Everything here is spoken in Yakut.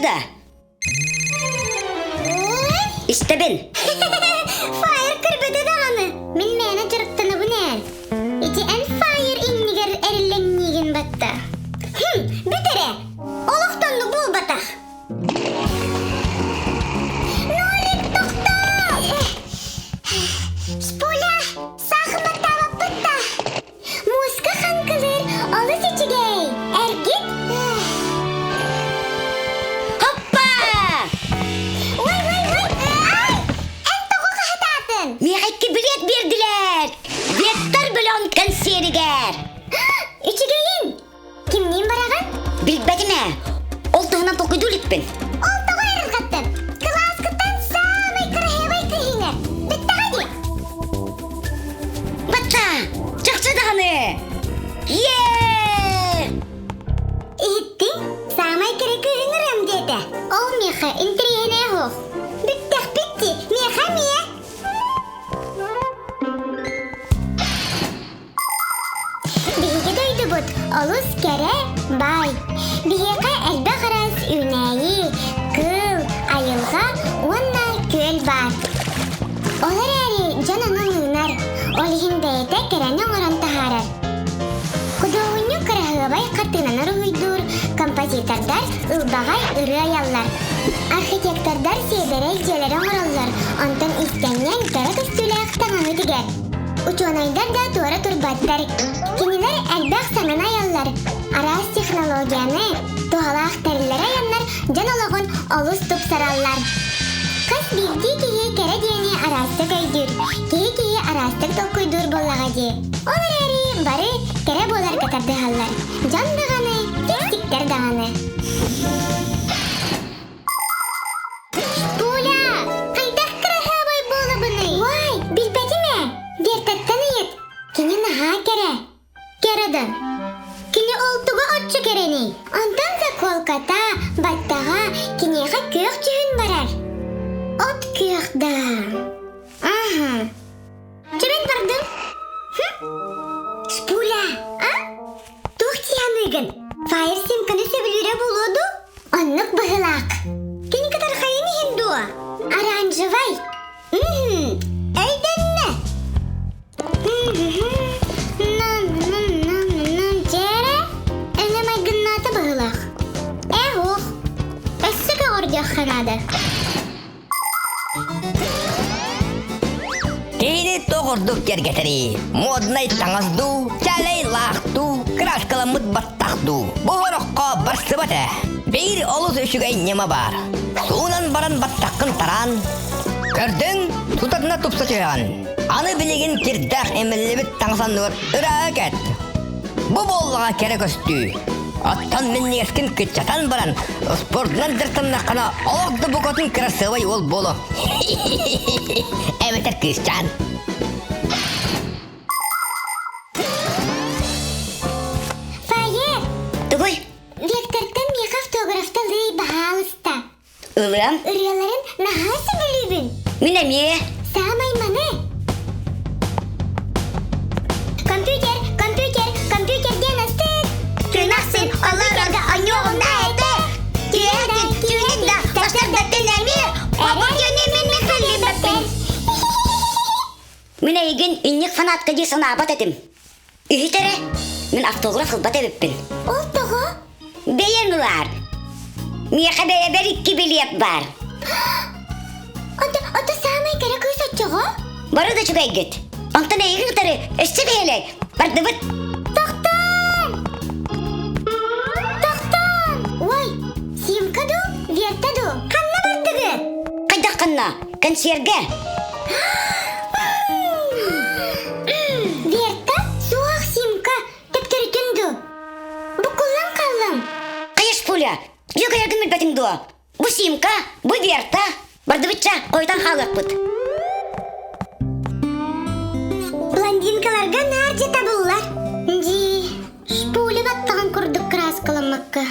да? Истэбин. Фаер көрбөтө даҕаны. Мин мээнэ дьарыктанабын ээ. Ити эн фаер иннигэр эриллэҥниигин батта. Хм, бүт эрэ. Олохтоннук буолбатах. Нолик, тохтоо! Шпуля, саахыматтаабаппыт да. Мууска хаҥкылыыр олус үчүгэй! Эргит! Хоппа! Ой, ой, ой! Ай! Эн тоҕо хаһытаатын? Миэхэ икки билиэт биэрдилэр! Вектор бөлөҕүн кэнсиэригэр! Үчүгэйин! Кимниин бараҕын? Билбэтим ээ. Ол туһунан толкуйдуу иликпин. Ол тоҕо эрэргэттин? Кылааскыттан саамай кыраһыабай кыһыҥы. Бүттэҕэ дии. Батта! Чахчы даҕаны! Е! Иһиттиҥ? Саамай кэрэ кыыһыҥ ырыам диэтэ. Ол миэхэ интэриэһинэй оһох. Бүттэхпит дии, миэхэ эмиэ. Биһиги дойдубут олус кэрэ, баай. Биһиэхэ элбэх араас үүнээйи, кыыл, айылҕа уонна күөл баар. Ол эрээри дьон ону мыынар, ол иһин бэйэтэ кэрэни оҥорон таһаарар. Худуоһунньук кыраһыабай хартыынаны уруһуйдуур, композитордар ылбаҕай ырыа айаллар. Архитектордар сиэдэрэй дьиэлэри оҥороллор, онтон иистэнньэҥ кэрэ көстүүлээх таҥаһы тигэр. Учуонайдар да туора турбаттар. Кинилэр элбэх саҥаны айаллар, араас технологияны, туһалаах тэриллэри айаннар дьон олоҕун олус тупсараллар. Хас биирдии киһи кэрэ диэни араастык өйдүүр, киһи киһи араастык толкуйдуур буоллаҕа дии. Ол эрээри бары кэрэ буоларга тардыһаллар. Дьон даҕаны, фиксиктэр даҕаны. Пуля, хайдах кыраһыабай буолабыный? Уай, билбэтим ээ. Вертаттан ыйыт. Кини наһаа кэрэ. Кэрэ да. Кини ол тугу оччо кэрэний? Онтон заколката, баттаҕа киниэхэ күөх дьүһүн барар. От күөх да. Аха. Чэбэн бардым. Шпуля, а? Туох дии саныыгын? Фаер симканы сөбүлүүрэ буолуо дуу? Оннук быһыылаах. Кини кытархайын иһин дуо? Оранжевай. Мм, өйдөннө. Дьээрэ, өҥө майгыннаата быһыылаах. Ээ, уох. Өссө көҕүрдүөххэ наада. Киһини тоҕурдук кэргэтэрий, моднай таҥас дуу, чалей лаах дуу, краскаламмыт баттах дуу, бу ороххо барсыбат ээ. Биир олус үчүгэй ньыма баар. Суунан баран баттаххын тараан, көрдүҥ, тутатына тупса түһэҕин. Аны билигин кирдээх эмиллибит таҥас анныгар ырааҕа кэт. Бу буоллаҕа кэрэ көстүү. Оттон минньигэскин кыччатан баран, спордунан дьарыктаннаххына, олох да букатын кырасыабай уол буолуо. Эбэтэр кыысчаан. Фае! Тугуй? Вектортан миэхэ автографта ылыый, баһаалыста. Ылыам. Ырыаларын наһаа сөбүлүүбүн. Мин эмиэ. Саамай маны. Компьютер, компьютер, компьютер диэн астык. Күн ахсын олорорго онньуоҕунда этэ. Түһэтин, түүнүн да, сарсыардаттан эмиэ. Обор дьону мин михалибаппын. Мин эйигин инник фанатка дии санаабат этим. Иһит эрэ, мин автограф ылбат эбиппин. Ол тоҕо? Бэйэҥ ылаар. Миэхэ бэйэбэр икки билиэт баар. Ото, ото саамай кэрэ кыыс оччоҕо? Бары да үчүгэйгит. Онтон эйигин кытары өссө бэйэлэй. Бардыбыт. Тохтоон! Тохтоон! Ой, Симка дуу, Верта дуу, ханна бардыгыт? Хайдах ханна? Консьергэ. Верта, суох Симка, төптөрүтүн дуу. Буккуллан хааллым. Хайаш пуля, дьүөгэлэргин билбэтиҥ дуо? Бу Симка, бу Верта. Бардыбычча, хойутан хаалыахпыт. Блондинкаларга наар дьэ табыллар. Дии, шпуля баттаҕын курдук кырааскаламмакка.